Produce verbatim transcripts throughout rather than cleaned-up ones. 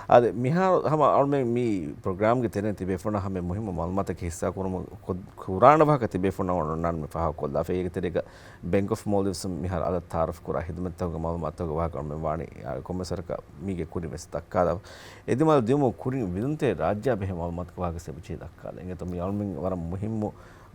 އާދެ، މިހާރު ހަމަ އަޅުމެން މި ޕްރޮގްރާމްގެ ތެރެއިން ތިބޭފުޅުންނަށް ހަމަ މުހިއްމު މައުލޫމާތަކެއް ހިއްސާ ކުރުމު-، ކު-، ކުރާނެ ވާހަކަ ތިބޭފުޅުންނަށް އޮންނާން މި ފާހަގަކޮށްލާފަ. އޭގެ ތެރޭގަ ބެންކް އޮފް މޯލްޑިވްސް މިހާރު އަލަށް ތައާރަފް ކުރާ ހިދުމަތްތަކުގެ މައުލޫމާތުގެ ވާހަކަ އަޅުމެން ވާނީ، އާ، ކޮންމެސް ވަރަކަށް މީގެ ކުރިން ވެސް ދައްކާލާފަ. އެ ދިމާލަށް ދިޔުމުގެ ކުރިން ވިލުންތެރި ރާއްޖެއާ ބެހޭ މައުލޫމާތުގެ ވާހަކަ ވެސް އެބަޖެހި ދައްކާލަން. އިނގޭތޯ މި އަޅުމެން ވަރަށް މުހިއްމު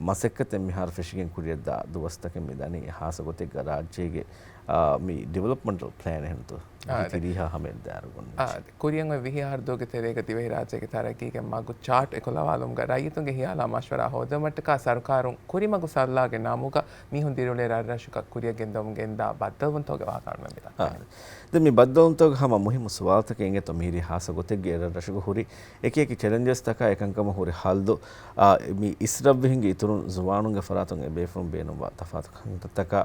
މަސައްކަތެއް މިހާރު ފެށިގެން ކުރިއަށް ދާ ދުވަސްތަކެއް މި ދަނީ. ހާއްސަ ގޮތެއްގަ ރާއްޖޭގެ، އާ، މި ޑިވެލޮޕްމަންޓަލް ޕްލޭން އެހެންތޯ؟ އާ، އަދި ތިރީހާ ހަމައަށް ދާއިރު ގޮންނަ އާ، އަދި ކުރިއަށް އޮތް ވިހި އަހަރު ދުވަހުގެ ތެރޭގަ ދިވެހި ރާއްޖޭގެ ތަރައްގީގެ މަގު ޗާޓް އެކުލަވާލުމުގަ ރައްޔިތުންގެ ހިޔާލާ މަޝްވަރާ ހޯދުމަށްޓަކާ ސަރުކާރުން ކުރިމަގު ސައްލާގެ ނަމުގަ މީހުން ދިރިއުޅޭ ރަށްރަށުގަ ކުރިއަށް ގެންދަވަމުން ގެންދާ ބައްދަލުވުންތަކުގެ ވާހަކަ އަޅުމެން މި ދައްކަނީ. އާ، ދެން މި ބައްދަލުވުންތަކުގެ ހަމަ މުހިއްމު ސުވާލުތަކެއް އިނގޭތޯ މިހިރީ ހާއްސަ ގޮތެއްގަ އެ ރަށްރަށުގަ ހުރި އެކި އެކި ޗެލެންޖަސްތަކާ އެކަންކަމަށް ހުރި ހައްލު، އާ، މި އިސްރަށްވިހިންގެ އިތުރުން ޒުވާނުންގެ ފަރާތުން އެބޭފުޅުން ބޭނުންވާ ތަފާތު ކަންތައްތަކާ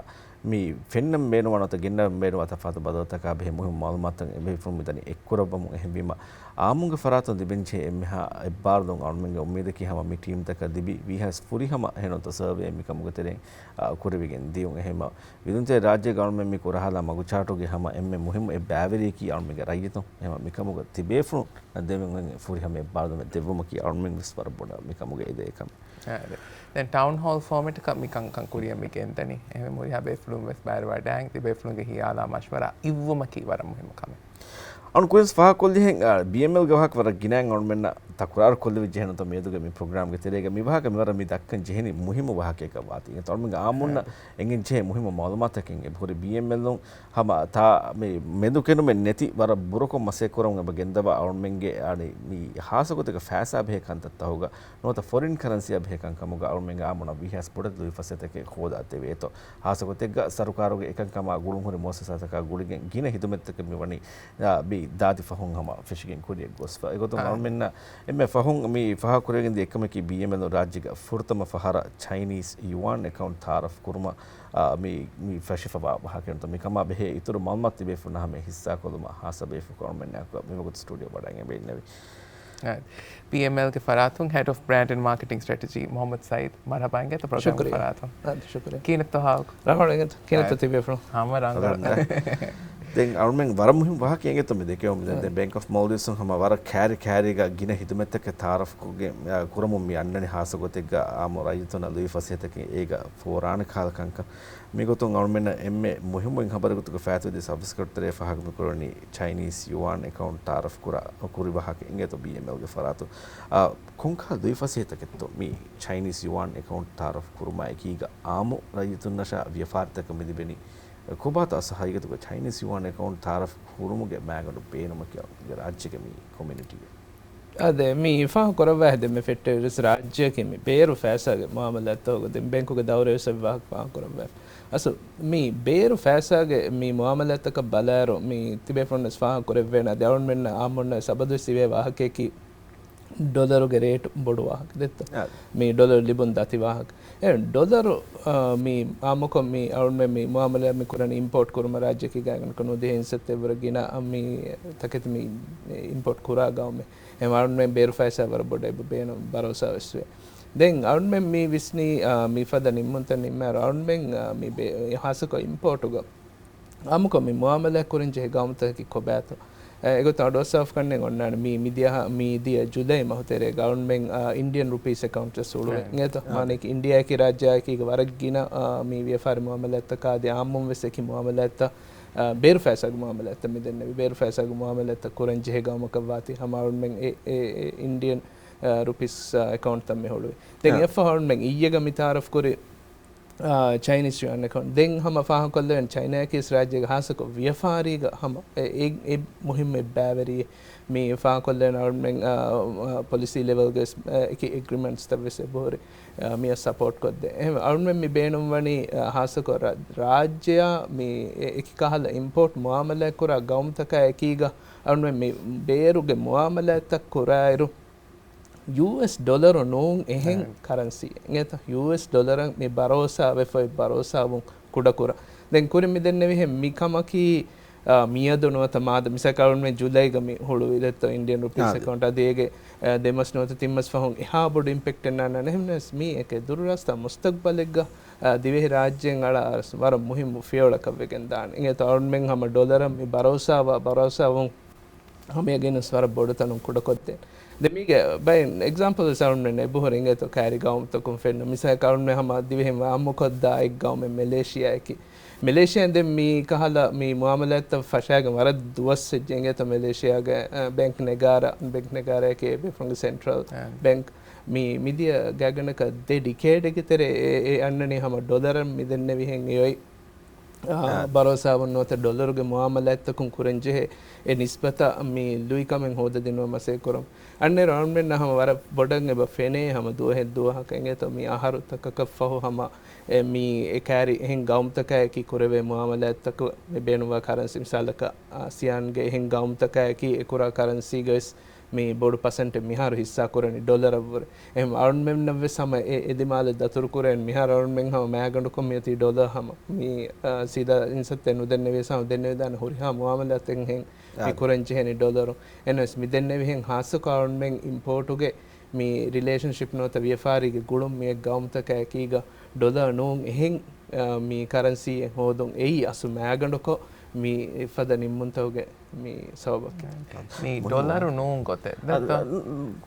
މި ފެންނަން ބޭނުންވާ ނުވަތަ ގެންނަން ބޭނުންވާ ތަފާތު ބަދަލުތަކާ ބެހޭ މުހިއްމު މައުލޫމާތުތައް އެބޭފުޅުން މިދަނީ އެއްކުރައްވަމުން. އެހެންވީމަ، އާއްމުންގެ ފަރާތުން ލިބެންޖެހޭ އެންމެހާ އެއްބާރުލުން އަޅުމެންގެ އުއްމީދަކީ ހަމަ މި ޓީމްތަކަށް ލިބި ވީހާވެސް ފުރިހަމަ އެހެންނުތަ ސަރވޭ މިކަމުގެ ތެރެއިން، އާ، ކުރެވިގެން ދިޔުން. އެހެންމަ، ވިލުންތެރި ރާއްޖޭގަ އަޅުމެން މި ކުރަހާލާ މަގުޗާޓުގެ ހަމަ އެންމެ މުހިއްމު އެއް ބައިވެރިޔަކީ އަޅުމެންގެ ރައްޔިތުން. އެހެންމަ، މިކަމުގަ ތިބޭފުޅުން ދެމެން ފުރިހަމަ އެއްބާރުލުމެއް ދެއްވުމަކީ އަޅުމެން ވެސް ވަރަށް ބޮޑަށް މިކަމުގަ އެދޭ ކަމެއް. އާދެ. ދެން ޓައުން ހޯލް ފޯމެޓަކަށް މި ކަންކަން ކުރިއަށް މި ގެންދަނީ. އެހެން ހުރިހާ ބޭފުޅުން ވެސް ބައިވެރިވާ ޑާން ތިބޭފުޅުންގެ ހިޔާލާ މަޝްވަރާ އިއްވުމަކީ ވަރަށް މުހިއްމު ކަމެއް. އަޅުން ކުރިން ފާހަގަކޮށްލިހެން، އާ، ބީއެމްއެލްގެ ވާހަކަ ވަރަށް ގިނައިން އަޅުމެންނަށް ތަކުރާރު ކޮށްލެވިއްޖެ ހެންނުތަ މިއަދުގެ މި ޕްރޮގްރާމްގެ ތެރޭގަ މި ވާހަކަ މިވަރަށް މި ދައްކަން ޖެހެނީ މުހިއްމު ވާހަކައެއްގަ ވާތީ. އެ އަޅުމެންގެ އާއްމުންނަށް އެނގެން ޖެހޭ މުހިއްމު މައުލޫމާތަކެއް އެބަހުރި ބީއެމްއެލުން ހަމަ ތާ މި މެދުކެނޑުމެއް ނެތި ވަރަށް ބުރަކޮށް މަސައްކަތްކުރަމުން އެބަ ގެންދަވާ އަޅުމެންގެ އަނެއް މި ހާއްސަ ގޮތެއްގަ ފައިސާ ބެހޭ ކަންތައްތަކުގަ ނުވަތަ ފޮރިން ކަރަންސީއާ ބެހޭ ކަންކަމުގަ އަޅުމެންގެ އާއްމުނަށް ވީހާވެސް ބޮޑެތި ލުއިފަސޭހަތަކެއް ހޯދާ ދެވޭތޯ. ހާއްސަ ގޮތެއްގަ ސަރުކާރުގެ އެކަންކަމާ ގުޅުންހުރި މުއައްސަސާތަކާ ގުޅިގެން ގިނަ ހިދުމަތްތަކެއް މިވަނީ، އާ، މި ދާދި ފަހުން ހަމަ ފެށިގެން ކުރިއަށް ގޮސްފަ. އެގޮތުން އާ. އަޅުމެންނަށް އެންމެ ފަހުން މި ފާހަގަކުރެވިގެންދިޔަ އެއްކަމަކީ ބީއެމްއެލް ރާއްޖޭގަ ފުރަތަމަ ފަހަރަށް ޗައިނީސް ޔުއާން އެކައުންޓް ތައާރަފް ކުރުމަށް، އާ، މި، މި ފެށިފަވާ ވާހަކައެއް. މިކަމާ ބެހޭ އިތުރު މައުލޫމާތު ތިބޭފުޅުންނާ ހަމަ ހިއްސާކޮށްލުމަށް ހާއްސަ ބޭފުޅަކު އަޅުމެންނާއެކު މިވަގުތު ސްޓޫޑިއޯ ވަޑައިގެން އެބަ އިންނެވި. ބީއެމްއެލްގެ ފަރާތުން ހެޑް އޮފް ބްރާންޑް އެންޑް މާކެޓިން ސްޓްރެޓެޖީ މުޙައްމަދު ސައީދު، މަރުޙަބާ އިނގޭތޯ ޕްރޮގްރާމް ޝުކުރިއްޔާ. ފަރާތުން. އާ، ޝުކުރިއްޔާ. ކީނެއްތޯ ހާލު؟ ރަނގަޅު އިނގޭތޯ. ކީނެއްތޯ އާ. ތިބޭފުޅުން؟ ހަމަ ރަނގަޅު. އަލްޙަމްދުލިއްލާހް. ދެން އަޅުމެން ވަރަށް މުހިއްމު ވާހަކައެއް އިނގޭތޯ މި ދެކެވުމުން. ދެން ދެން ބޭންކް އޮފް މޯލްޑިވްސް ހަމަ ވަރަށް ކައިރި ކައިރީގަ ގިނަ ހިދުމަތްތަކެއް ތައާރަފް ކޮށްގެން، އާ، ކުރަމުން މި އަންނަނީ ހާއްސަ ގޮތެއްގަ އާއްމު ރައްޔިތުންނަށް ލުއިފަސޭހަތަކެއް އޭގަ ފޯރާނެ ކަހަލަ ކަންކަން. މިގޮތުން އަޅުމެންނަށް އެންމެ މުހިއްމު އެއް ހަބަރެއް ގޮތުގަ ފާތުވެދިޔަ ސަބްސްކްރައިބަރުން ތެރޭ ފާހަގަ މިކުރަނީ ޗައިނީސް ޔުއާން އެކައުންޓް ތައާރަފް ކުރާ، ކުރި ވާހަކަ އިނގޭތޯ ބީއެމްއެލްގެ ފަރާތުން. އާ، ކޮންކަހަލަ ލުއިފަސޭހަތަކެއްތޯ މި ޗައިނީސް ޔުއާން އެކައުންޓް ތައާރަފް ކުރުމާ އެކީގަ އާއްމު ރައްޔިތުންނަށާ ވިޔަފާރިތަކަށް މި ލިބެނީ؟ ކޮބާތޯ އަސްލު ހަގީގަތުގަ ޗައިނީސް ޔުއާން އެކައުންޓް ތައާރަފް ކުރުމުގެ މައިގަނޑު ބޭނުމަކީ އަޅުގެ ރާއްޖޭގެ މި ކޮމިއުނިޓީގަ؟ އާދެ، މި ފާހަގަ ކުރައްވާ ހެދެއް މި ފެއްޓެވިރިސް ރާއްޖެއަކީ މި ބޭރު ފައިސާގެ މުއާމަލާތްތަކުގަ ދެން ބޭންކުގެ ދައުރެއް ވެސް އެ ވާހަކަ ފާހަގަ ކުރައްވާ. އަސްލު މި ބޭރު ފައިސާގެ މި މުއާމަލާތްތަކަށް ބަލާއިރު، މި ތިބޭފުޅުން ވެސް ފާހަގަ ކުރެއްވޭނެ. އަދި އަޅުމެންނަށް އާއްމުންނަށް ސަބަދުވެސް އިވޭ ވާހަކަޔަކީ ޑޮލަރުގެ ރޭޓް ބޮޑު ވާހަކަ ދެއްތޯ؟ އާ. މި ޑޮލަރު ލިބުން ދަތި ވާހަކަ. އެ ޑޮލަރު، އާ، މި އާއްމުކޮށް މި އަޅުމެން މި މުއާމަލާތް މި ކުރަނީ އިމްޕޯޓް ކުރުމަށް ރާއްޖެއަކީ ގާތްގަނޑަކަށް ނުވަދިހަ ހިންސަތޭކަ ވަރަށް ގިނަ މި ތަކެތި މި އިމްޕޯޓް ކުރާ ގައުމެއް. އެހެން އަޅުމެން ބޭރު ފައިސާ ވަރަށް ބޮޑަށް އެބަ ބޭނުން ބަރޯސާ ވެސް ވޭ. ދެން އަޅުމެން މި ވިސްނީ، އާ، މި ފަދަ ނިންމުންތައް ނިންމާއިރު އަޅުމެން، އާ، މި ބޭ-، ހާއްސަކޮށް އިމްޕޯޓުގަ އާއްމުކޮށް މި މުއާމަލާތް ކުރަން ޖެހޭ ގައުމުތަކަކީ ކޮބާތޯ؟ އެ، އެގޮތަށް އަޑުއައްސަވާފަ ކަންނޭނގެ އޮންނާނެ މި މިދިޔަ، މިދިޔަ ޖުލައި މަހު ތެރޭގަ އަޅުމެން، އާ، އިންޑިއަން ރުޕީސް އެކައުންޓް ވެސް އުޅުވޭ. އާ. އިނގޭތޯ؟ އާ. މާނައަކީ އިންޑިއާއަކީ ރާއްޖެއަކީގަ ވަރަށް ގިނަ، އާ، މި ވިޔަފާރި މުއާމަލާތްތަކާ އަދި އާއްމުން ވެސް އެކި މުއާމަލާތްތައް، އާ، ބޭރު ފައިސާގެ މުއާމަލާތްތައް މި ދެންނެވި. ބޭރު ފައިސާގެ މުއާމަލާތްތައް ކުރަން ޖެހޭ ގައުމަކަށް ވާތީ ހަމަ އަޅުމެން އެ، އެ، އެ އިންޑިއަން، އާ، ރުޕީސް، އާ، އެކައުންޓްތައް މި ހުޅުވި. ދެން އާ. އެއަށްފަހު އަޅުމެން އިއްޔެގަ މި ތައާރަފް ކުރި އާ، ޗައިނީސް ޔުއާން އެކައުންޓް. ދެން ހަމަ ފާހަގަކޮށްލެވެން ޗައިނާއަކީ ރާއްޖޭގެ ހާއްސަކޮށް ވިޔަފާރީގަ ހަމަ އެ، އެ، އެ މުހިއްމު އެއް ބައިވެރިއެއް. މި ފާހަގަކޮށްލެވެން އަޅުމެން، އާ، އާ، ޕޮލިސީ ލެވެލްގެ ވެސް، އާ، އެކި އެގްރިމެންޓްސްތައް ވެސް އެބަހުރި، އާ، މިއަށް ސަޕޯޓް ކޮށްދޭ. އެހެން އަޅުމެން މި ބޭނުންވަނީ، އާ، ހާއްސަކޮށް ރާ-، ރާއްޖެއާ މި އެ، އެކި ކަހަލަ އިމްޕޯޓް މުއާމަލާތް ކުރާ ގައުމުތަކާ އެކީގަ އަޅުމެން މި ބޭރުގެ މުއާމަލާތްތައް ކުރާއިރު، ޔޫއެސް ޑޮލަރު ނޫން އެހެން އެހެން. ކަރަންސީ. އެނގޭތަ؟ ޔޫއެސް ޑޮލަރަށް މި ބަރޯސާ ވެފައި ބަރޯސާވުން ކުޑަކުރަން. ދެން ކުރިން މި ދެންނެވިހެން މި ކަމަކީ، އާ، މިއަދު ނުވަތަ މާދަ މިސާލަކަށް އަޅުމެން ޖުލައިގަ މި ހުޅުވި ދެއްތޯ އިންޑިއަން ރުޕީސް އާ، އެކައުންޓް. އަދި އޭގެ، އާ، ދެ މަސް ނުވަތަ ތިން މަސް ފަހުން އެހާ ބޮޑު އިމްޕެކްޓެއް ނާންނާނެ. އެހެންނަމަވެސް މީ އެކޭ ދުރުރާސްތާ މުސްތަގްބަލެއްގަ، އާ، ދިވެހި ރާއްޖޭން އަޅާ ވަރަށް މުހިއްމު ފިޔަވަޅަކަށް ވެގެން ދާނެ. އިނގޭތޯ އަޅުމެން ހަމަ ޑޮލަރަށް މި ބަރޯސާވާ ބަރޯސާވުން ހަމަޔަގީންވެސް ވަރަށް ބޮޑު ތަނުން ކުޑަކޮށްދޭނެ. ދެން މީގެ ބައި އެގްޒާމްޕަލް ވެސް އަޅުމެން އެބަހުރި އިނގޭތޯ ކައިރި ގައުމުތަކުން ފެންނަ. މިސާލަކަށް އަޅުމެން ހަމަ ދިވެހިން ވާހަކަ ކޮށްދާ އެއް ގައުމެއް މެލޭޝިއާއަކީ. މެލޭޝިއާ ދެން މި ކަހަލަ މި މުއާމަލާތްތައް ފަށާގެން ވަރަށް ދުވަސް ވެއްޖެ އިނގޭތޯ މެލޭޝިއާގެ، އަ، ބެންކް ނެގާރަ، ބެންކް ނެގާރައަކީ އެ ބޭފުޅުންގެ ސެންޓްރަލް އާ. ބެންކް. މި މިދިޔަ ގާތްގަނޑަކަށް ދެ ޑިކޭޑެއްގެ ތެރޭ އެ، އެ އަންނަނީ ހަމަ ޑޮލަރަށް މިދެންނެވިހެން އެއޮތް. އާ، އާ. ބަރޯސާވުން ނުވަތަ ޑޮލަރުގެ މުއާމަލާތްތަކުން ކުރަންޖެހޭ އެ ނިސްބަތަށް މި ލުއިކަމެއް ހޯދަދިނުމަށް މަސައްކަތް ކުރަން. އަންނައިރު އަޅުމެންނަށް ހަމަ ވަރަށް ބޮޑަށް އެބަ ފެނޭ ހަމަ ދުވަހެއް ދުވަހަކަށް އިނގޭތޯ މި އަހަރު ތަކަކަށް ފަހު ހަމަ އެ މި އެ ކައިރި އެހެން ގައުމުތަކާއެކީ ކުރެވޭ މުއާމަލާތްތަކަށް މި ބޭނުންވާ ކަރަންސީ. މިސާލަކަށް، އާ، އާސިޔާންގެ އެހެން ގައުމުތަކާއެކީ އެ ކުރާ ކަރަންސީގަވެސް މި ބޮޑު ޕަސެންޓެއް މިހާރު ހިއްސާ ކުރަނީ ޑޮލަރަށްވުރެ. އެހެން އަޅުމެންނަށްވެސް ހަމަ އެ އެދިމާލެއް ދަތުރު ކުރޭން. މިހާރު އަޅުމެން ހަމަ މައިގަނޑުކޮށް މިއޮތީ ޑޮލަރ ހަމަ. މި، އާ، ސީދާ އިންސައްތައެއް ނުދެންނެވިޔަސް ހަމަ ދެންނެވިދާނެ ހުރިހާ މުއާމަލާތެއްހެން މި އާ. ކުރަން ޖެހެނީ ޑޮލަރު. އެހެނަސް މި ދެންނެވިހެން ހާއްސަކޮށް އަޅުމެން އިމްޕޯޓުގެ މި ރިލޭޝަންޝިޕް ނުވަތަ ވިޔަފާރީގެ ގުޅުން މިއެއް ގައުމުތަކާ އެކީގަ ޑޮލަރ ނޫން އެހެން، އާ، މި ކަރަންސީއެއް ހޯދުން އެއީ އަސްލު މައިގަނޑުކޮށް މި ފަދަ ނިންމުންތަކުގެ މި ސަބަބަކީ. މި މުހިންމު. ޑޮލަރު ނޫން ގޮތެއް. އަ، ދެއްތޯ؟ އަ،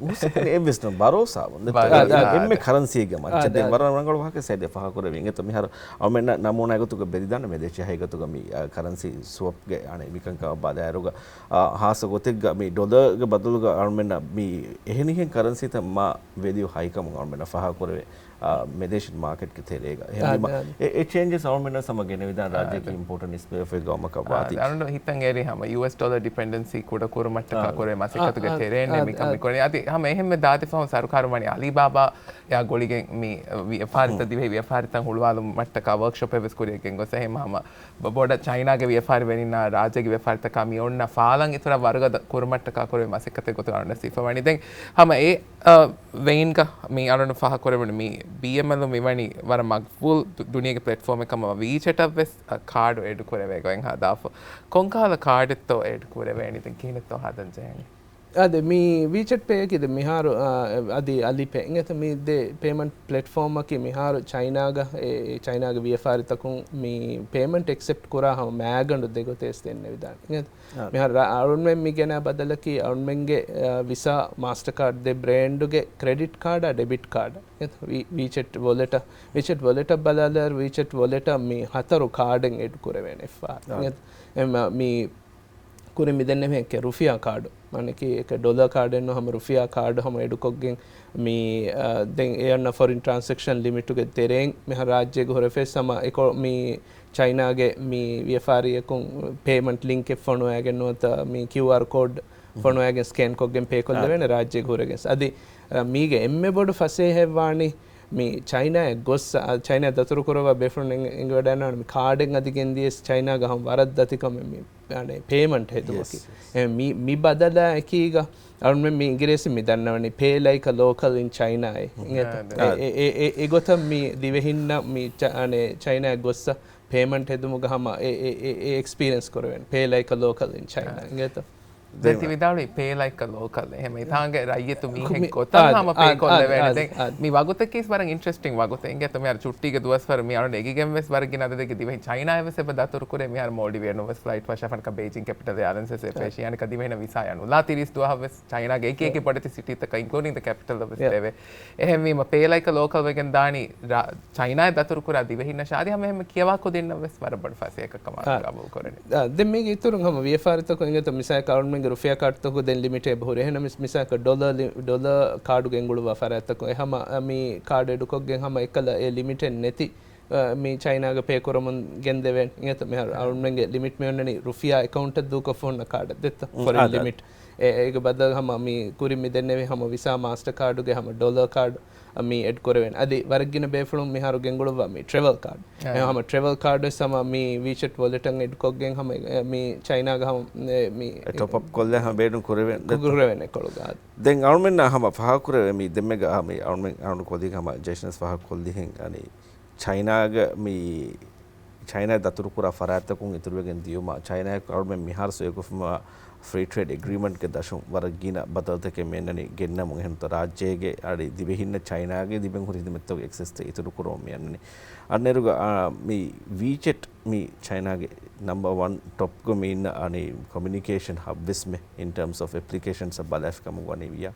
ހުސްކުރި އެއްވެސް ނޫން. ބަރޯސާވުން. ދެއްތޯ؟ ބަރޯސާވުން. އާ، އާ، އެންމެ ކަރަންސީގެ މައްޗަށް. އާ، ދެން އާ. ވަރަށް ރަނގަޅު ވާހަކަ ސައިދެ ފާހަގަކުރެވި އިނގޭތޯ މިހާރު އަޅުމެންނަށް ނަމޫނާ ގޮތުގަ ބެލިދާނެ މެލޭޝިއާ ހަގީގަތުގަ މި، އާ، ކަރަންސީ ސްވަޕްގެ އަނެއް މިކަންކަމަށް ބަލާއިރުގަ، އާ، ހާއްސަ ގޮތެއްގަ މި ޑޮލަރގެ ބަދަލުގަ އަޅުމެންނަށް މި އެހެނިހެން ކަރަންސީތައް މާ ވެލިއު ހައިކަމުން އަޅުމެންނަށް ފާހަގަކުރެވޭ. އާ، މެލޭޝިއަން މާކެޓްގެ ތެރޭގަ. އެހެންވީމަ، އާ، އާ. އެ، އެ ޗޭންޖެސް އަޅުމެންނަށް ހަމަ ގެނެވިދާނެ ރާއްޖެއަކީ އާ. އިމްޕޯޓެންޓް ނިސްބަތް އޮފް ގައުމަކަށް ވާތީ. އަޅުގަނޑު ހިތަށް އެރި ހަމަ ޔޫއެސް ޑޮލަރ ޑިޕެންޑެންސީ ކުޑަ ކުރުމަށްޓަކާ އާ. ކުރެވޭ މަސައްކަތުގެ އާ، އާ، ތެރޭން އާ. މިކަން މިކުރަނީ. އަދި ހަމަ އެހެންމެ ދާދި ފަހުން ސަރުކާރު ވަނީ އަލީބާބާ އާ ގުޅިގެން މި ވިޔަފާރިތައް، ދިވެހި ވިޔަފާރިތައް ހުޅުވާލުމަށްޓަކާ ވަރކްޝޮޕެއް ވެސް ކުރިއަށް ގެންގޮސް އެހެން ހަމަ ބޮ-، ބޮޑަށް ޗައިނާގެ ވިޔަފާރިވެރިންނާ ރާއްޖޭގެ ވިޔަފާރިތަކާ މި އޮންނަ ފާލަން އިތުރަށް ވަރުގަދަ ކުރުމަށްޓަކާ ކުރެވޭ މަސައްކަތެއް ގޮތުގަ އަޅުގަނޑަށް ސިފަވަނީ. ދެން ހަމަ އެ، އަ، ވެއިންގަ މި އަޅުގަނޑު ފާހަގަކުރެވުނު މި ބީއެމްއެލް މިވަނީ ވަރަށް މަގްފޫލް ދު-، ދުނިޔޭގެ ޕްލެޓްފޯމެއް ކަމަށް ވީޗެޓަށް ވެސް، އަ، ކާޑު އެޑް ކުރެވޭ ގޮތް ހަދާފަ. ކޮންކަހަލަ ކާޑެއްތޯ އެޑް ކުރެވޭނީ؟ ދެން ކިހިނެއްތޯ ހަދަން ޖެހެނީ؟ އާދެ، މި ވީޗެޓް ޕޭއަކީ ދެ މިހާރު، އާ، އަދި އަލިޕޭ އިނގޭތަ މި ދެ ޕޭމަންޓް ޕްލެޓްފޯމަކީ މިހާރު ޗައިނާގަ، އެ، އެ ޗައިނާގެ ވިޔަފާރިތަކުން މި ޕޭމަންޓް އެކްސެޕްޓް ކުރާ ހަމަ މައިގަނޑު ދެ ގޮތެއް ދެންނެވިދާނެ އިނގޭތަ؟ އާ. މިހާރު ރަ-، އަޅުންމެން މި ގެނަ ބަދަލަކީ އަޅުންމެންގެ، އާ، ވިސާ، މާސްޓަކާޑް ދެ ބްރޭންޑުގެ ކްރެޑިޓް ކާޑާ ޑެބިޓް ކާޑާ އިނގޭތަ؟ ވީ-، ވީޗެޓް ވޮލެޓަށް، ވީޗެޓް ވޮލެޓަށް ބަލާލާއިރު ވީޗެޓް ވޮލެޓަށް މި ހަތަރު ކާޑެއް އެޑް ކުރެވޭނެ އެއްފަހަރު އާ. އިނގޭތަ؟ އެ މަ-، މި ކުރިން މިދެންނެވިހެން އެކެއް ރުފިޔާ ކާޑު. މާނައަކީ އެކެއް ޑޮލަރ ކާޑެއް ނޫން ހަމަ ރުފިޔާ ކާޑު ހަމަ އެޑުކޮށްގެން މި، އަ، ދެން އެ އަންނަ ފޮރިން ޓްރާންސެކްޝަން ލިމިޓުގެ ތެރެއިން މިހާރު ރާއްޖޭގަ ހުރެފައިސް ހަމަ އެކޮ-، މި ޗައިނާގެ މި ވިޔަފާރިއަކުން ޕޭމަންޓް ލިންކެއް ފޮނުވައިގެން ނުވަތަ މި ކިއުއާރް ކޯޑް ފޮނުވައިގެން ސްކޭން ކޮށްގެން ޕޭ ކޮށްލެވޭނެ ރާއްޖޭގަ ހުރެގެން. އަދި، އަ، މީގެ އެންމެ ބޮޑު ފަސޭހައެއް ވާނީ މި ޗައިނާއަށް ގޮއްސަ، އަ، ޗައިނާ ދަތުރު ކުރައްވާ ބޭފުޅުން އެނގި-، އެނގިވަޑައިގަންނަވާނެ މި ކާޑެއް އަދި ގެންދިޔަސް ޗައިނާގަ ހަމަ ވަރަށް ދަތިކަމެއް މި އަނެއް ޕޭމަންޓް ހެދުމަކީ. ޔެސް، ޔެސް. އެ، މި، މި ބަދަލާ އެކީގަ އަޅުމެން މި އިނގިރޭސި މި ދަންނަވަނީ ޕޭ ލައިކް އަ ލޯކަލް އިން ޗައިނާ އޭ. އެ، އެ، އެ، އެ، އެގޮތަށް މި ދިވެހިންނަށް މި ޗަ-، އަނެއް ޗައިނާއަށް ގޮއްސަ ޕޭމަންޓް ހެދުމުގަ ހަމަ އެ، އެ، އެ، އެ އެކްސްޕީރިއެންސް ކުރެވޭނެ. ޕޭ ލައިކް އަ ލޯކަލް އިން ޗައިނާ. އިނގޭތަ؟ ދެން ތި ވިދާޅުވީ ޕޭ ލައިކް އަ ލޯކަލް. އެހެން އިތާނގެ ރައްޔިތު މީހެއް ގޮތަށް ހަމަ ޕޭ ކޮށްލެވޭނެ. ދެން މި ވަގުތަކީ ވަރަށް އިންޓްރެސްޓިން ވަގުތެއް. އިނގޭތަ މިހާރު ޗުއްޓީގެ ދުވަސްވަރު މި އަޅުގަނޑު އެނގިގެން ވެސް ވަރަށް ގިނަ އަދަދެއްގެ ދިވެހިން ޗައިނާއަށް ވެސް އެބަ ދަތުރު ކުރޭ. މިހާރު މޯލްޑިވް އެއް ނޫން ވެސް ފްލައިޓް ފަށާފަނަކަ ބެއިޖިން ކެޕިޓަލް އެއާލައިންސް ވެސް އެފް އޭ އޭ. އެފް އޭ އޭ. އަނެކަ ދިވެހިންނަށް ވިސާއެއް ނުލާ ތިރީސް ދުވަހަށް ވެސް ޗައިނާގެ އެކި އެކި ބޮޑެތި ސިޓީތަކަށް އިންކްލޫޑިން ދަ ކެޕިޓަލް ވެސް ދެވޭ. އެހެންވީމަ ޕޭ ލައިކް އަ ލޯކަލް ވެގެން ދާނީ ރާ-، ޗައިނާއަށް ދަތުރު ކުރާ ދިވެހިންނަށާ އަދި ހަމަ އެހެން ކިޔަވާ ކުދިންނަށް ވެސް ވަރަށް ބޮޑު ފަސޭހައަކަށް ކަމަށް އާ. ގަބޫލު ކުރަނީ. އާ، ދެން މީގެ އިތުރުން ހަމަ ވިޔަފާރިތަކުން އިނގޭތަ މިސާލަކަށް އަޅުމެންގެ ރުފިޔާ ކާޑުތަކު ދެން ލިމިޓެއް އެބަހުރި. އެހެންނަމަވެސް މިސާލަކަށް ޑޮލަރ ލި-، ޑޮލަރ ކާޑު ގެންގުޅުއްވާ ފަރާތްތަކުން އެ ހަމަ މި ކާޑު އެޑުކޮށްގެން ހަމަ އެއްކަލަ އެ ލިމިޓެއް ނެތި، އަ، މި ޗައިނާގަ ޕޭ ކުރަމުން ގެންދެވޭނެ. އިނގޭތަ މިހާރު އަޅުމެންގެ ލިމިޓް މި އޮންނަނީ ރުފިޔާ އެކައުންޓަށް ދޫކޮށްފަ ހުންނަ ކާޑެއް ދެއްތަ؟ އުން، ފޮރިން އާ، ދާ. ލިމިޓް. އެ، އޭގެ ބަދަލު ހަމަ މި ކުރިން މި ދެންނެވި ހަމަ ވިސާ މާސްޓަ ކާޑުގެ ހަމަ ޑޮލަރ ކާޑު މި އެޑް ކުރެވޭނެ. އަދި ވަރަށް ގިނަ ބޭފުޅުން މިހާރު ގެންގުޅުއްވާ މި ޓްރެވަލް ކާޑު. އެ، އެ، ހަމަ ޓްރެވަލް ކާޑު ވެސް ހަމަ މި ވީޗެޓް ވޮލެޓަށް އެޑް ކޮށްގެން ހަމަ، އެ، މި ޗައިނާގަ ހަމަ، އެ، މި އެ ޓޮޕް އަޕް ކޮށްލެ ހަމަ ބޭނުން ކުރެވޭނެ. ކުރެވޭނެ ކޮޅުގަ. ދެން އަޅުމެންނަށް ހަމަ ފާހަގަކުރެވޭ މި ދެންމެގަ މި އަޅުމެން އަޅުން ކޮލީގް ހަމަ ޖޭޝަންސް ފާހަގަކޮށްލިހެން އަނި ޗައިނާގަ މި ޗައިނާ ދަތުރުކުރާ ފަރާތްތަކުން އިތުރުވެގެން ދިޔުމަށް ޗައިނާއަށް އަޅުމެން މިހާރު ސޮއިކޮށްފައިވާ ފްރީ ޓްރޭޑް އެގްރީމަންޓްގެ ދަށުން ވަރަށް ގިނަ ބަދަލުތަކެއް މި އަންނަނީ ގެންނަމުން. އެހެންތޯ ރާއްޖޭގެ އަދި ދިވެހިންނަށް ޗައިނާގެ ލިބެން ހުރި ހިދުމަތްތަކުގެ އެކްސެސްތައް އިތުރުކުރުމަށް މި އަންނަނީ. އަންނައިރުގަ، އާ، މި ވީޗެޓް މި ޗައިނާގެ ނަމްބަރ ވަން ޓޮޕްގަ މި އިންނަ އަނި ކޮމިއުނިކޭޝަން ހަބްވެސްމެ އިން ޓާމްސް އޮފް އެޕްލިކޭޝަންސް ބަލާފި ކަމުގަ ވަނީ ވިއްޔާ.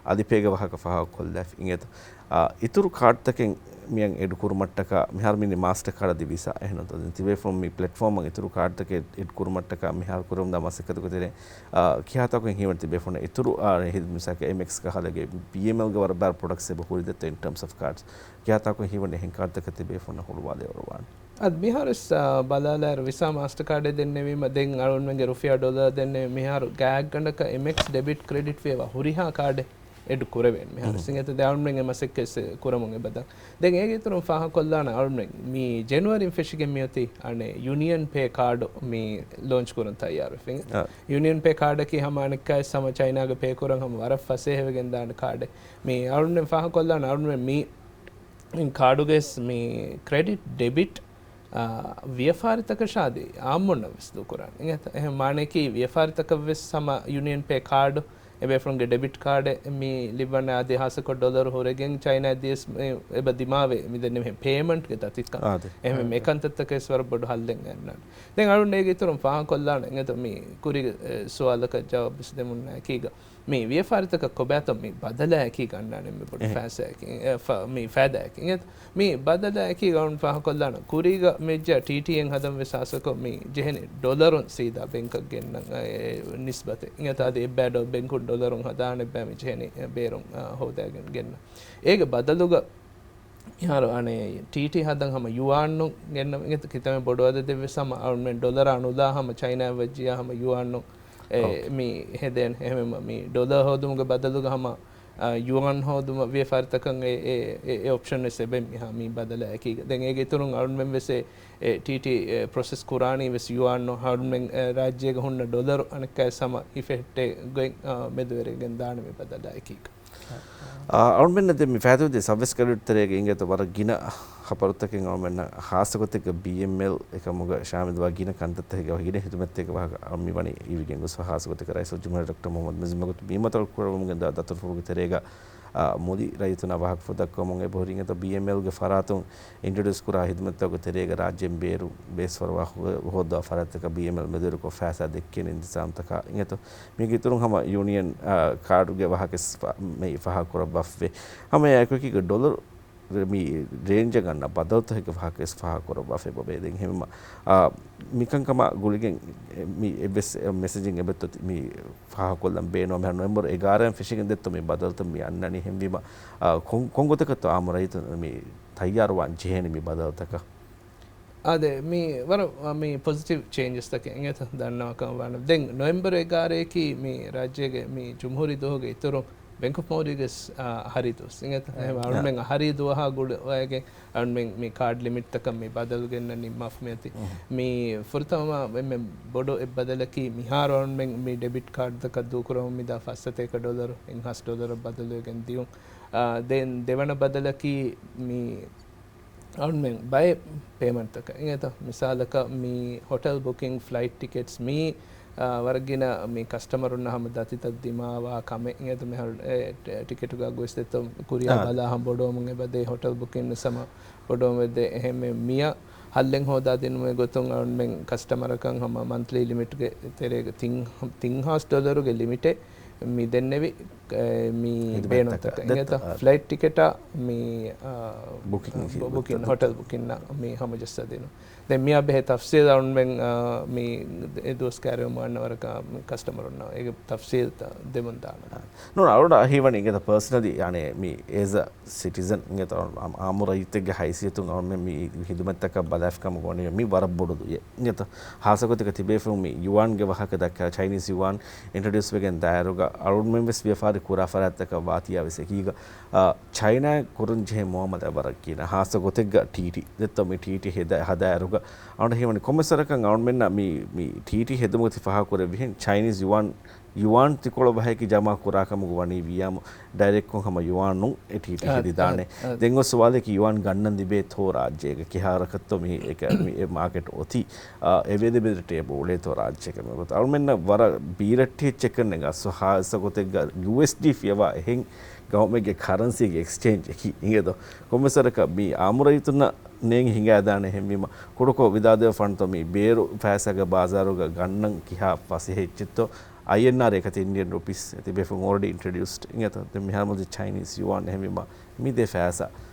އަލިޕޭގެ ވާހަކަ ފާހަގަކޮށްލާފި އިނގޭތަ؟ އާ، އިތުރު ކާޑްތަކެއް މިއަށް އެޑް ކުރުމަށްޓަކާ މިހާރު މި މާސްޓަރ ކާޑަށް ދިވިސާ އެހެން ތިބޭފުޅުން މި ޕްލެޓްފޯމަށް އިތުރު ކާޑްތަކެއް އެޑް ކުރުމަށްޓަކާ މިހާރު ކުރެވުނުދާ މަސައްކަތުގެ ތެރޭ، އާ، ކިހާތާކު ހީވަނީ ތިބޭފުޅުން އިތުރު، އާ، ހިދު މިސާލަކަށް އެމްއެކްސް ކަހަލަގެ ބީއެމްއެލްގެ ވަރަށް ބާރު ޕްރޮޑަކްޓްސް އެބަ ހުރި ދެއްތޯ އިން ޓާމްސް އޮފް ކާޑްސް. ކިހާތާކު ހީވަނީ އެހެން ކާޑްތަކެއް ތިބޭފުޅުންނަށް ހުޅުވާލެވުނު ވާނެ. އަދި މިހާރު ވެސް، އާ، ބަލާލާއިރު ވިސާ މާސްޓަރ ކާޑެއް ދެންނެވީމަ ދެން އަޅުންމެންގެ ރުފިޔާ ޑޮލަރ ދެންނެވީ މިހާރު ގާތްގަނޑަކަށް އެމްއެކްސް ޑެބިޓް ކްރެޑިޓް ވެވާ ހުރިހާ ކާޑެއް އެޑް ކުރެވޭނެ މިހާރު. އިނގޭތަ ދެ އަޅުންމެން އެ މަސައްކަތް ކުރަމުން އެބަދަން. ދެން އޭގެ އިތުރުން ފާހަގަކޮށްލާނަ އަޅުންމެން މި ޖެނުއަރީން ފެށިގެން މިއޮތީ އަނެއް ޔޫނިއަން ޕޭ ކާޑު މި ލޯންޗް ކުރަން ތައްޔާރުވެފިން. އާ. ޔޫނިއަން ޕޭ ކާޑަކީ ހަމަ އަނެއްކާވެސް ހަމަ ޗައިނާގެ ޕޭ ކުރަން ހަމަ ވަރަށް ފަސޭހަވެގެން ދާނެ ކާޑެއް. މި އަޅުންމެން ފާހަގަކޮށްލާނަ އަޅުންމެން މި ކާޑުގެ މި ކްރެޑިޓް ޑެބިޓް، އާ، ވިޔަފާރިތަކަށާ އަދި އާއްމުންނަށް ވެސް ދޫކުރާނެ. އިނގޭތަ؟ އެހެން މާނައަކީ ވިޔަފާރިތަކަށް ވެސް ހަމަ ޔޫނިއަން ޕޭ ކާޑު އެބޭފުޅުންގެ ޑެބިޓް ކާޑެއް މި ލިބަން އަދި ހާއްސަކޮށް ޑޮލަރު ހުރެގެން ޗައިނާ ދިޔަސް މި އެބަ ދިމާވޭ މި ދެންނެވިހެން ޕޭމަންޓްގެ ދަތިކަން. އާދެ. އެހެން އާދެ. އެކަންތައްތަކަށް ވެސް ވަރަށް ބޮޑު ހައްލެއް އަންނާނެ. ދެން އަޅުން އޭގެ އިތުރުން ފާހަގަކޮށްލާނެ އިނގޭތަ މި ކުރީގެ، އެ، ސުވާލަކަށް ޖަވާބު ވެސް ދެމުންނާ އެކީގަ. މި ވިޔަފާރިތަކަށް ކޮބާތޯ މި ބަދަލާއެކީ ގަންނާނެ މި ބޮޑު އެހެން. ފައިސާއެކީ، އެ، ފަ-، މި ފައިދާއެކީ. އިނގޭތަ؟ މި ބަދަލާއެކީ އަޅުން ފާހަގަކޮށްލާނަ ކުރީގަ މިއްޖާ ޓީޓީއެއް ހަދަން ވެސް ހާއްސަކޮށް މި ޖެހެނީ ޑޮލަރުން ސީދާ ބެންކަށް ގެންނަން، އެ، ނިސްބަތެއް. އިނގޭތަ އަދި އެއްބައި ޑޮ-، ބެންކުން ޑޮލަރުން ހަދާނެ އެއްބައި މި ޖެހެނީ، އެ، ބޭރުން، އާ، ހޯދާގެން ގެންނަން. އޭގެ ބަދަލުގަ މިހާރު އަނެއް ޓީޓީ ހަދަން ހަމަ ޔުއާންނު ގެންނަ އިނގޭތަ ކިތަންމެ ބޮޑު އަދަދެއް ވެސް ހަމަ އަޅުމެން ޑޮލަރާ ނުލާ ހަމަ ޗައިނާއަށް ވައްޖިޔާ ހަމަ ޔުއާންނު އެ، އޯކޭ. މި ހެދޭނެ. އެހެންވީމަ މި ޑޮލަރ ހޯދުމުގެ ބަދަލުގަ ހަމަ، އާ، ޔުއާން ހޯދުމަށް ވިޔަފާރިތަކަށް އެ، އެ، އެ، އެ އޮޕްޝަން ވެސް އެބަ މިހާ މި ބަދަލާ އެކީގަ. ދެން އޭގެ އިތުރުން އަޅުމެން ވެސް އެ، އެ ޓީޓީ، އެ، ޕްރޮސެސް ކުރާނީ ވެސް ޔުއާން ނޫން. އަޅުމެން، އެ، ރާއްޖޭގަ ހުންނަ ޑޮލަރު އަނެއްކާވެސް ހަމަ ހިފެހެއްޓޭ ގޮތް، އާ، މެދުވެރިގެން ދާނެ މި ބަދަލާ އެކީގަ. އާ، އަޅުމެންނަށް ދެން މި ފައިދުވެދިޔަ ސަބްސްކްރައިބް ތެރޭގަ އިނގޭތޯ ވަރަށް ގިނަ ޚަބަރުތަކެއް އަޅުމެންނަށް ހާއްސަ ގޮތެއްގަ ބީއެމްއެލް އެކަމުގަ ޝާމިލްވާ ގިނަ ކަންތައްތަކެއްގެ ވާހަކަ، ގިނަ ހިދުމަތްތަކެއްގެ ވާހަކަ މި ވަނީ އިވިގެން ގޮސްފަ ހާއްސަ ގޮތެއްގަ ރައީސުލްޖުމްހޫރިއްޔާ ޑޮކްޓަރ މުޙައްމަދު މުއިއްޒު މަގުތު ބިންމަތަޅު ކުރައްވަމުން ގެންދާ ދަތުރުފުޅުގެ ތެރޭގަ، އާ، މުލި ރައްޔިތުންނާ ވާހަކަފުޅު ދައްކަވަމުން އެބަހުރި އިނގޭތޯ ބީއެމްއެލްގެ ފަރާތުން އިންޓްރޮޑިއުސް ކުރާ ހިދުމަތްތަކުގެ ތެރޭގަ ރާއްޖޭން ބޭރު ބޭސްފަރުވާ ހު-، ހޯއްދަވާ ފަރާތްތަކަށް ބީއެމްއެލް މެދުވެރިކޮށް ފައިސާ ދެއްކޭނެ އިންތިޒާމްތަކާ އިނގޭތޯ. މީގެ އިތުރުން ހަމަ ޔޫނިއަން، އާ، ކާޑުގެ ވާހަކަ ވެސް ފަ-، މި ފާހަގަކުރައްވާފައި. ހަމަ އެއާއެކު އެކީގަ ޑޮލަރު މި ރޭންޖަށް ގަންނަ ބަދަލުތަކެއްގެ ވާހަކަ ވެސް ފާހަގަކުރައްވާފައި އެބަ ވޭ. ދެން އެހެންވީމަ، އާ، މިކަންކަމާ ގުޅިގެން އެ، މި އެއްވެސް މެސެޖެއް އެބައޮތްތޯ މި ފާހަގަކޮށްލަން ބޭނުން މިހާރު ނޮވެމްބަރު އެގާރައިން ފެށިގެން ދެއްތޯ މި ބަދަލުތައް މި އަންނަނީ. އެހެންވީމަ، އާ، ކޮން، ކޮން ގޮތަކަށްތޯ އާއްމު ރައްޔިތުން މި ތައްޔާރުވާން ޖެހޭނީ މި ބަދަލުތަކަށް؟ އާދެ، މި ވަރަށް، މި ޕޮޒިޓިވް ޗޭންޖަސްތަކެއް އިނގޭތަ ދަންނަވާކަމަށް ވާނަމަ. ދެން ނޮވެމްބަރު އެގާރައަކީ މި ރާއްޖޭގެ މި ޖުމްހޫރީ ދުވަހުގެ އިތުރުން ބެންކް އޮފް މޯލްޑިވްސް، އާ، އަހަރީ ދުވަސް އިނގޭތަ. އެހެން އަޅުމެން އަހަރީ ދުވަހާ ގުޅިވައިގެން އަޅުމެން މި ކާޑް ލިމިޓްތަކަށް މި ބަދަލު ގެންނަން ނިންމާފަ މިއޮތީ. މި ފުރަތަމަ އެންމެ ބޮޑު އެއް ބަދަލަކީ މިހާރު އަޅުމެން މި ޑެބިޓް ކާޑްތަކަށް ދޫކުރަމުން މިދާ ފަސްސަތޭކަ ޑޮލަރު، އެއްހާސް ޑޮލަރަށް ބަދަލުވެގެން ދިޔުން. އާ، ދެން ދެވަނަ ބަދަލަކީ މި އަޅުމެން ބައެއް ޕޭމަންޓްތަކަށް އިނގޭތަ، މިސާލަކަށް މި ހޮޓެލް ބުކިން، ފްލައިޓް ޓިކެޓްސް މި، އާ، ވަރަށް ގިނަ މި ކަސްޓަމަރުންނަށް ހަމަ ދަތިތައް ދިމާވާ ކަމެއް އިނގޭތަ. މިހާރު އެ ޓި-، ޓިކެޓުގަ ގޮސް ދެއްތޯ ކުރިއަށް އާ. ބަލާ ހަމަ ބޮޑުވަމުން އެބަދޭ. ހޮޓެލް ބުކިން ވެސް ހަމަ ބޮޑުވަމުން އެބަދޭ. އެހެންވެ މިއަށް ހައްލެއް ހޯދާދިނުމުގެ ގޮތުން އަޅުމެން ކަސްޓަމަރަކަށް ހަމަ މަންތްލީ ލިމިޓްގެ ތެރޭގަ ތިން، ތިން ހާސް ޑޮލަރުގެ ލިމިޓެއް މި ދެންނެވި، އެ، މި ހިދުމަތްތަކަށް ބޭނުންތަކަށް ދެއްތޯ. އިނގޭތަ؟ އާ. ފްލައިޓް ޓިކެޓާ މި، އާ، ބުކިން ބު-، ބުކިން، ހިދުމަތްތަކަށް. ހޮޓެލް ބުކިންނަށް މި ހަމަޖައްސާދިނުން. ދެން މިއާ ބެހޭ ތަފްސީލް އަޅުމެން، އާ، މި އެ ދުވަސް ކައިރިވަމުން އަންނަ ވަރަކަށް މި ކަސްޓަމަރުންނަށް އޭގެ ތަފްސީލްތައް ދެމުން ދާނަން. ނޫން، އަޅުގަނޑަށް ހީވަނީ އިނގޭތަ ޕާސަނަލީ، ޔާނީ މި އޭޒް އަ ސިޓިޒަން އިނގޭތަ އާއްމު ރައްޔިތެއްގެ ހައިސިއްޔަތުން އަޅުމެން މި ހިދުމަތްތަކަށް ބަލާފިކަމަށް ވަނީ މި ވަރަށް ބޮޑު ދުވަހެއް. އިނގޭތަ؟ ހާއްސަ ގޮތެއްގަ ތިބޭފުޅުން މި ޔުއާންގެ ވާހަކަ ދައްކާ، ޗައިނީޒް ޔުއާން އިންޓްރޮޑިއުސް ވެގެން ދާއިރުގަ އަޅުމެން ވެސް ވިޔަފާރި ކުރާ ފަރާތްތަކަށް ވާތީއާ ވެސް އެކީގަ، އާ، ޗައިނާ ކުރަން ޖެހޭ މުއާމަލާ ވަރަށް ގިނަ. ހާއްސަ ގޮތެއްގަ ޓީޓީ ދެއްތޯ މި ޓީޓީ ހެދަ-، ހަދާއިރުގަ އަޅުގަނޑަށް ހީވަނީ ކޮންމެސް ވަރަކަށް އަޅުމެންނަށް މި، މި ޓީޓީ ހެދުމުގަ ތި ފާހަގަކުރެއްވިހެން ޗައިނީޒް ޔުއާން ޔުއާން ތިކޮޅަށް ވަހަކީ ޖަމާ ކުރާ ކަމުގަ ވަނީ ވިއްޔާމު ޑައިރެކްޓްކޮށް ހަމަ ޔުއާން ނޫން އެ ޓީޓީ އާ، ހެދިދާނެ. އާ، އާ. ދެން އޮތް ސުވާލަކީ ޔުއާން ގަންނަން ލިބޭތޯ ރާއްޖޭގަ ކިހާ ވަރަކަށްތޯ މި އެކަ-، މި އެ މާކެޓް އޮތީ، އާ، އެ ވޭދެ ބެދެ ޓޭބަލް އުޅޭތޯ ރާއްޖޭގަ މި ގޮތަށް. އަޅުމެންނަށް ވަރަށް ބީރައްޓި އެއްޗެއް ކަންނެގ އަސް ހާއްސަ ގޮތެއްގަ ޔޫއެސްޑީ ފިޔަވާ އެހެން ގައުމެއްގެ ކަރަންސީގެ އެކްސްޗޭންޖް އެކީ އިނގޭތޯ. ކޮންމެސް ވަރަކަށް މި އާންމު ރައްޔިތުންނަށް ނޭނގި ހިނގާދާނެ އެހެންވީމަ، ކުޑަކޮށް ވިދާދޭ ފަންތޯ މި ބޭރު ފައިސާގެ ބާޒާރުގަ ގަންނަން ކިހާ ފަސޭހަ އެއްޗެއްތޯ، އައިއެންއާރް އެކަތި އިންޑިއަން ރުޕީސް ތިބޭފުން އޯލްރެޑީ އިންޓްރޮޑިއުސްޑް އިނގޭތޯ. ދެން މިހާރު މަދު ޗައިނީސް ޔުއާން އެހެންވީމަ، މި ދެ ފައިސާ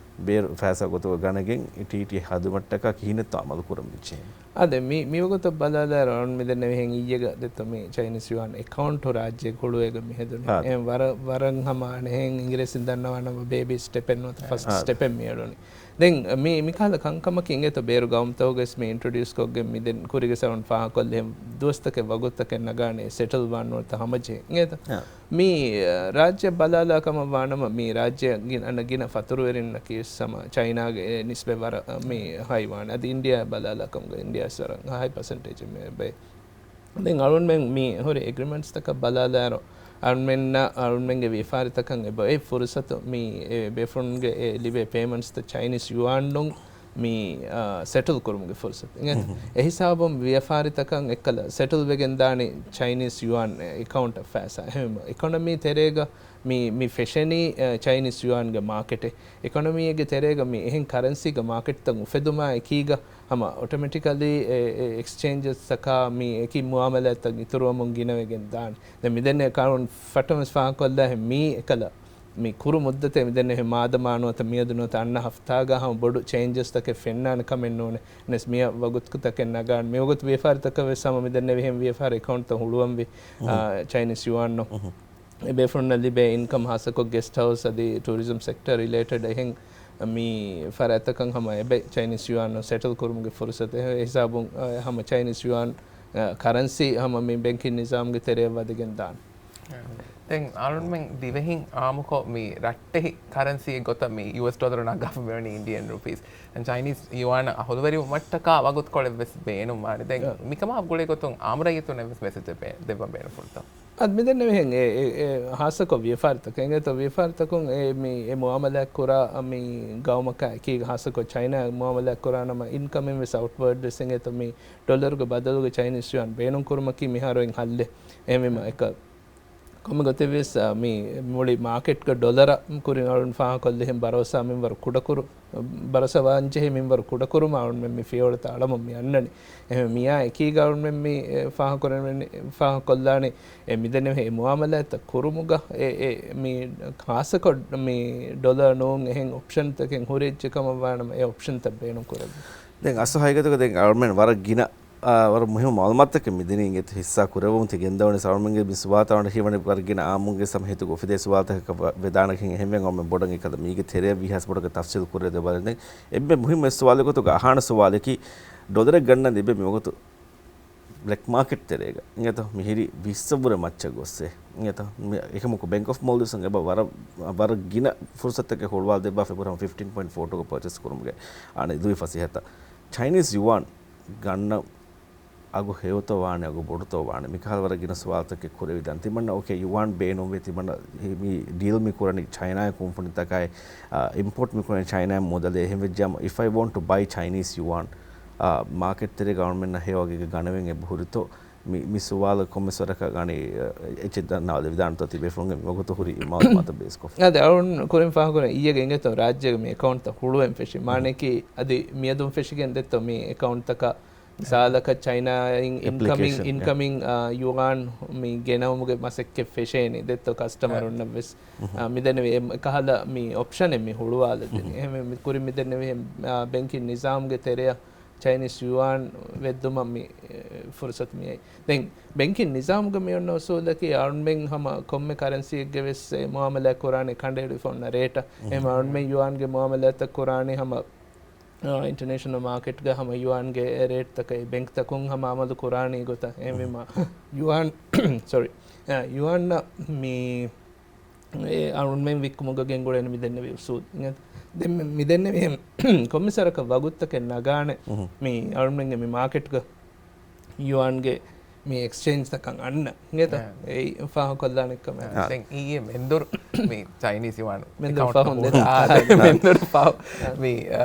ބޭރު ފައިސާ ގޮތުގަ ގަނެގެން ޓީޓީ ހަދުމަށްޓަކާ ކިހިނެއްތޯ އަމަލު ކުރަން ވެއްޖެ؟ އާދެ، މި، މިވަގުތަށް ބަލާލާއިރު އަޅުން މިދެންނެވިހެން އިއްޔެގަ ދެއްތޯ މި ޗައިނީސް ޔުއާން އެކައުންޓު ރާއްޖޭ ހުޅުވޭގަ މިހެދުނީ. އާ. އެ ވަރަށް، ވަރަށް ހަމަ އަނެހެން އިނގިރޭސިން ދަންނަވާނަމަ ބޭބީ ސްޓެޕެއް ނުވަތަ ފަސްޓް އާ. ސްޓެޕެއް މި އެޅުނީ. ދެން މި، މިކަހަލަ ކަންކަމަކީ އިނގޭތޯ ބޭރު ގައުމުތަކުގައިސް މި އިންޓްރޮޑިއުސް ކޮށްގެން މި ދެން ކުރީގައިސް އަޅުން ފާހަގަކޮށްލި ހެން ދުވަސްތަކެއް ވަގުތުތަކެއް ނަގާނެ ސެޓްލް ވާން ނުވަތަ ހަމަޖެހި. އިނގޭތޯ؟ އާ. މި، އަ، ރާއްޖެ ބަލާލާ ކަމަށް ވާނަމަ، މި ރާއްޖެ ގިނަ، އަންނަ ގިނަ ފަތުރުވެރިންނަކީ ސަމަ ޗައިނާގެ އެ ނިސްބަތް ވަރަށް، އަ، މި ހައި ވާނެ. އަދި އިންޑިއާ ބަލާލާ ކަމުގަ އިންޑިއާ ވަރަށް ހައި ޕަސެންޓޭޖެއް މި އެބައި. ދެން އަޅުންމެން މި ހުރި އެގްރިމެންޓްސްތަކަށް ބަލާލާއިރު، އަޅުންމެންނަށް އަޅުންމެންގެ ވިޔަފާރިތަކަށް އެބައޮތް ފުރުސަތު މި އެ ބޭފުޅުންގެ އެ ލިބޭ ޕޭމަންޓްސްތައް ޗައިނީސް ޔުއާން ނޫން މި، އާ، ސެޓްލް ކުރުމުގެ ފުރުސަތު. އިނގޭތަ؟ އެހިސާބުން ވިޔަފާރިތަކަށް އެއްކަލަ ސެޓްލް ވެގެން ދާނީ ޗައިނީސް ޔުއާން އެކައުންޓަށް ފައިސާ. އެހެންވީމަ، އިކޮނޮމީ ތެރޭގަ މި، މި ފެށެނީ، އާ، ޗައިނީސް ޔުއާންގެ މާކެޓެއް. އިކޮނޮމީގެ ތެރޭގަ މި އެހެން ކަރަންސީގެ މާކެޓްތައް އުފެދުމާ އެކީގަ ހަމަ އޮޓޮމެޓިކަލީ އެ، އެ އެކްސްޗޭންޖަސްތަކާ މި އެކި މުއާމަލާތްތައް އިތުރުވަމުން ގިނަވެގެން ދާނެ. ދެން މިދެންނެވި ކައުންޓް ފައްޓަމަސް ފާހަގަކޮށްލާހެން މީ އެކަލަ މި ކުރު މުއްދަތެއް މިދެންނެވި މާދަމާ ނުވަތަ މިއަދު ނުވަތަ އަންނަ ހަފްތާގަ ހަމަ ބޮޑު ޗޭންޖަސްތަކެއް ފެންނާނެ ކަމެއް ނޫނޭ. ނެސް މިއަށް ވަގުތުތަކެއް ނަގާން. މިވަގުތު ވިޔަފާރިތަކަށް ވެސް ހަމަ މިދެންނެވިހެން ވިޔަފާރި އެކައުންޓްތައް ހުޅުވަންވީ، އާ، ޗައިނީސް ޔުއާން ނޫން. އެބޭފުޅުންނަށް ލިބޭ އިންކަމް ހާއްސަކޮށް ގެސްޓް ހައުސް އަދި ޓޫރިޒަމް ސެކްޓަރ ރިލޭޓެޑް އެހެން މި ފަރާތްތަކަށް ހަމަ އެބައި ޗައިނީސް ޔުއާން ސެޓްލް ކުރުމުގެ ފުރުސަތެއް. އެ ހިސާބުން، އަ، ހަމަ ޗައިނީސް ޔުއާން، އަ، ކަރަންސީ ހަމަ މި ބެންކިން ނިޒާމްގެ ތެރެއަށް ވަދެގެން ދާނެ. ދެން އަޅުންމެން ދިވެހިން އާއްމުކޮށް މި ރައްޓެހި ކަރަންސީއެއް ގޮތަށް މި ޔޫއެސް ޑޮލަރު ނަގާފަ މިވަނީ އިންޑިއަން ރުޕީސް. ދެން ޗައިނީސް ޔުއާން އަހުލުވެރިވުމަށްޓަކާ ވަގުތުކޮޅެއް ވެސް ބޭނުންވާނެ. ދެން އަ. މިކަމާ ގުޅޭ ގޮތުން އާއްމު ރައްޔިތުންނަށް ވެސް މެސެޖެއް ބޭ-، ދެއްވަން ބޭނުންފުޅުތަ؟ އަދި މިދެންނެވިހެން އެ، އެ، އެ ހާއްސަކޮށް ވިޔަފާރިތަކަށް އިނގޭތޯ، ވިޔަފާރިތަކުން އެ މި، އެ މުއާމަލާތް ކުރާ މި ގައުމަކާ އެކީގަ ހާއްސަކޮށް ޗައިނާ މުއާމަލާތް ކުރާނަމަ އިންކަމިން ވެސް އައުޓްވާޑް ވެސް އިނގޭތޯ މި ޑޮލަރުގެ ބަދަލުގަ ޗައިނީސް ޔުއާން ބޭނުން ކުރުމަކީ މިހާރު އިން ހައްލެއް. އެހެންވީމަ އެކަ ކޮންމެ ގޮތެއް ވެސް، އާ، މި މުޅި މާކެޓްގަ ޑޮލަރަށް ކުރިން އަޅުން ފާހަގަކޮށްލިހެން ބަރޯސާ މިންވަރު ކުޑަކުރު-، ބަރޯސާ ވާންޖެހޭ މިންވަރު ކުޑަކުރުމަށް އަޅުންމެން މި ފިޔަވަޅުތައް އަޅަމުން މި އަންނަނީ. އެހެން މިއާ އެކީގަ އަޅުންމެން މި، އެ، ފާހަގަކުރަން-، ފާހަގަކޮށްލާނީ. އެ މިދެންނެވި އެ މުއާމަލާތްތައް ކުރުމުގަ އެ، އެ، މި ހާއްސަކޮށް މި ޑޮލަރ ނޫން އެހެން އޮޕްޝަންތަކެއް ހުރި އެއްޗެއް ކަމަށް ވާނަމަ އެ އޮޕްޝަންތައް ބޭނުން ކުރެއްވި. ދެން އަސްލު ހަގީގަތުގަ ދެން އަޅުމެން ވަރަށް ގިނަ، އާ، ވަރަށް މުހިއްމު މައުލޫމާތުތަކެއް މިދިނީ އިނގޭތޯ ހިއްސާ ކުރެއްވަމުން ތި ގެންދަވަނީ އަޅުމެންގެ މި ސުވާލުތައް ވަނީ ހީވަނީ ވަރަށް ގިނަ އާއްމުންގެ ސަމަ ހިތުގަ އުފެދޭ ސުވާލުތަކަކަށް ވެދާނެ ހެން އެހެންވެ އަޅުމެން ބޮޑަށް އެކަލަ މީގެ ތެރެއަށް ވީހާވެސް ބޮޑަށް ތަފްސީލް ކުރެވިދެއްވާލަން. ދެން އެންމެ މުހިއްމު އެއް ސުވާލެއް ގޮތުގަ އަހާނެ ސުވާލަކީ ޑޮލަރެއް ގަންނަން ލިބޭ މިވަގުތު ބްލެކް މާކެޓް ތެރޭގަ އިނގޭތޯ މިހިރީ ވިއްސަށްވުރެ މައްޗަށް ގޮއްސޭ އިނގޭތޯ. މި އެކަމަކު ބެންކް އޮފް މޯލްޑިވްސް އެބަ ވަރަށް، ވަރަށް ގިނަ ފުރުސަތުތަކެއް ހުޅުވާލަދެއްވާ ފެބްރުއަރީ ފިފްޓީން ޕޮއިންޓް ފޯޓޯގަ ޕަރޗޭސް ކުރުމުގެ އަނެއް ލުއި ފަސޭހަތައް. ޗައިނީސް ޔުއާން ގަންނަ އަގު ހެޔޮތޯ ވާނެ، އަގު ބޮޑުތޯ ވާނެ، މިކަހަލަ ވަރަށް ގިނަ ސުވާލުތަކެއް ކުރެވިދާނެ. ތިމަންނަ އޯކޭ، ޔުއާން ބޭނުންވޭ، ތިމަންނަ މި ޑީލް މި ކުރަނީ ޗައިނާއާ ކުންފުނިތަކާއި، އާ، އިމްޕޯޓް މި ކުރަނީ ޗައިނާއިން މުދަލޭ. އެހެން ވެއްޖާމަ، if I want to buy Chinese yuan، އާ، މާކެޓް ތެރޭގަ އަޅުމެންނަށް ހެޔޮ އަގެއްގަ ގަނެވެން އެބަހުރިތޯ؟ މި، މި ސުވާލަށް ކޮންމެސް ވަރަކަށް އަނެއް، އެއްޗެއް ދަންނަވާލެވިދާނެތޯ ތިބޭފުޅުންގެ މިވަގުތު ހުރި މައުލޫމާތު ބޭސްކޮށް. އަދި އަޅުން ކުރިން ފާހަގަކުރަން އިއްޔެގެ އިނގޭތޯ ރާއްޖޭގެ މި އެކައުންޓްތައް ހުޅުވެން ފެށި. މާނައަކީ އަދި މިއަދުން ފެށިގެން ދެއްތޯ މި އެކައުންޓްތަކަށް ސާލަކަށް ޗައިނާއިން އިންކަމިން، އެޕްލިކޭޝަން، އިންކަމިން، އާ، ޔުއާން މި ގެނައުމުގެ މަސައްކަތް ފެށޭނީ. ދެއްތޯ ކަސްޓަމަރުންނަށް ވެސް، އާ، މިދެންނެވި އެ ކަހަލަ މި އޮޕްޝަނެއް މި ހުޅުވާލަދެނީ. އެހެންވެ މި ކުރިން މިދެންނެވި އެ، އާ، ބެންކިން ނިޒާމްގެ ތެރެއަށް ޗައިނީސް ޔުއާން ވެއްދުމަށް މި، އެ، ފުރުސަތު މިއައީ. ދެން ބެންކިން ނިޒާމުގަ މި އޮންނަ އުސޫލަކީ އަޅުމެން ހަމަ ކޮންމެ ކަރެންސީއެއްގެ ވެސް އެ މުއާމަލާތް ކުރާނީ ކަނޑައެޅިފަ އޮންނަ ރޭޓަށް. އެހެން އަޅުމެން ޔުއާންގެ މުއާމަލާތްތައް ކުރާނީ ހަމަ އާ، އިންޓަރނޭޝަނަލް މާކެޓްގަ ހަމަ ޔުއާންގެ ރޭޓްތަކަށް ބެންކްތަކުން ހަމަ އަމަލު ކުރާނީ ގޮތަށް. އެހެންވީމަ، ޔުއާން، ސޮރީ، އާ، ޔުއާންނަށް މި، އެ، އަޅުންމެން ވިއްކުމުގަ ގެންގުޅެން މި ދެންނެވި އުސޫލް. ދެން މި، މި ދެންނެވި ކޮންމެސް ވަރަކަށް ވަގުތުތަކެއް ނަގާނެ މި އަޅުންމެންގެ މި މާކެޓްގަ ޔުއާންގެ މި އެކްސްޗޭންޖްތަކަށް އަންނަ އިނގޭތަ؟ އެ. އެއީ ފާހަގަކޮށްލާނެ ކަމެއް. އާ. ދެން އިއްޔެ މެންދުރު މި ޗައިނީސް ޔުއާން މެންދުރު އެކައުންޓް ފަހުން ދެ. އާ، ދެ. މެންދުރު ފަހު މި، އާ،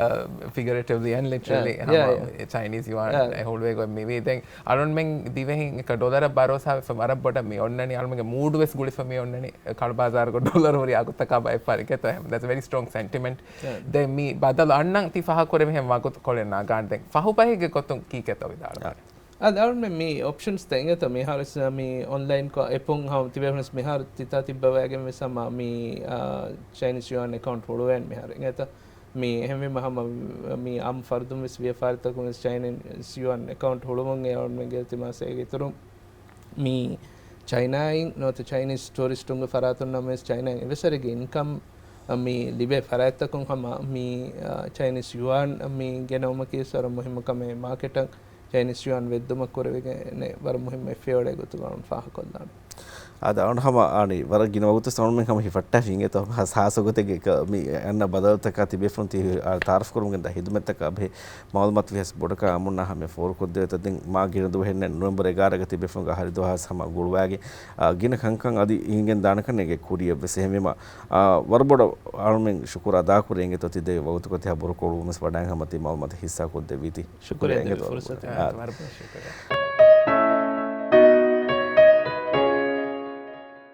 ފިގަރޭޓިވްލީ އެންޑް ލިޓްރަލީ އާ، ހަމަ ޔާ، ޔާ. ޗައިނީސް ޔުއާން އާ. އެ ހުޅުވޭ ގޮތް މިވީ. ދެން އަޅުންމެން ދިވެހިން އެކަ ޑޮލަރަށް ބަރޯސާވެފަ ވަރަށް ބޮޑަށް މި އޮންނަނީ، އަޅުމެންގެ މޫޑު ވެސް ގުޅިފަ މި އޮންނަނީ، ކަޅު ބާޒާރުގަ ޑޮލަރު ހުރި އަގުތަކާ ބައެއް ފަރިގެތޯ. ހެމް، that's a very strong sentiment. އެ. ދެން މި ބަދަލު އަންނަން ތި ފާހަގަކުރެވި ހެން ވަގުތުކޮޅެއް ނަގާން. ދެން ފަހުބަހެއްގެ ގޮތުން ކީކޭތޯ ވިދާޅުވެ؟ އާ. އަދި އަޅުމެން މި އޮޕްޝަންސްތައް އިނގޭތޯ މިހާރު ވެސް މި އޮންލައިން ކޮ-، އެޕުން ހަމަ ތިބޭފުޅުން ވެސް މިހާރު ތިތާ ތިއްބަވައިގެން ވެސް ހަމަ މި، އާ، ޗައިނީސް ޔުއާން އެކައުންޓް ހުޅުވޭން މިހާރު އިނގޭތޯ. މި އެހެންވީމަ ހަމަ މި އާއްމު ފަރުދުން ވެސް ވިޔަފާރިތަކުން ވެސް ޗައިނީސް ޔުއާން އެކައުންޓް ހުޅުވުން އެ އަޅުމެންގެ އިލްތިމާސް އޭގެ އިތުރުން މި ޗައިނާއިން ނުވަތަ ޗައިނީސް ޓޫރިސްޓުންގެ ފަރާތުން ނަމަވެސް ޗައިނާއިން އެއްވެސް ވަރެއްގެ އިންކަމް މި ލިބޭ ފަރާތްތަކުން ހަމަ މި، އާ، ޗައިނީސް ޔުއާން މި ގެނައުމަކީ ވަރަށް މުހިއްމު ކަމެއް. މާކެޓަށް ޗައިނީސް ޔުއާން ވެއްދުމަށް ކުރެވިގެން ވަރަށް މުހިއްމު އެއް ފިޔަވަޅެއް ގޮތުގަ އަޅުން ފާހަގަކޮށްލާނަން. އާދެ، އަޅުން ހަމަ އަނި ވަރަށް ގިނަ ވަގުތު އަޅުމެން ހަމަ ހިފައްޓާފި އިނގޭތޯ ހަމަ ހާސް ގޮތެއްގެ މި އަންނަ ބަދަލުތަކާ ތިބޭފުޅުން ތި އާ ތައާރަފް ކުރުމުގެ ދަ ހިދުމަތްތަކާ ބެހޭ މައުލޫމާތު ވިޔަސް ބޮޑަކަށް އަމުންނާ ހަމަ ފޯރުކޮށްދެވޭތަ. ދެން މާ ގިނަ ދުވަހެއް ނެ، ނޮވެމްބަރު އެގާރަގަ ތިބޭފުޅުންގެ އަހަރި ދުވަހަސް ހަމަ ގުޅުވާގެ، އާ، ގިނަ ކަންކަން އަދި އިނގެން ދާނެ ކަން އޭގެ ކުރިއަށް ވެސް. އެހެންވީމަ، އާ، ވަރަށް ބޮޑަށް އަޅުމެން ޝުކުރު އަދާކުރޭ އިނގޭތޯ ތި ދެ ވަގުތުކޮށް ތިހާ ބުރަކޮޅު ވެސް ވަޑައިން ހަމަ ތި މައުލޫމާތު ހިއްސާ ކޮށްދެއްވީތީ. ޝުކުރިއްޔާ ދެވި ފުރުސަތު. އާ، ވަރަށް ބޮޑަށް ޝުކުރިއްޔާ.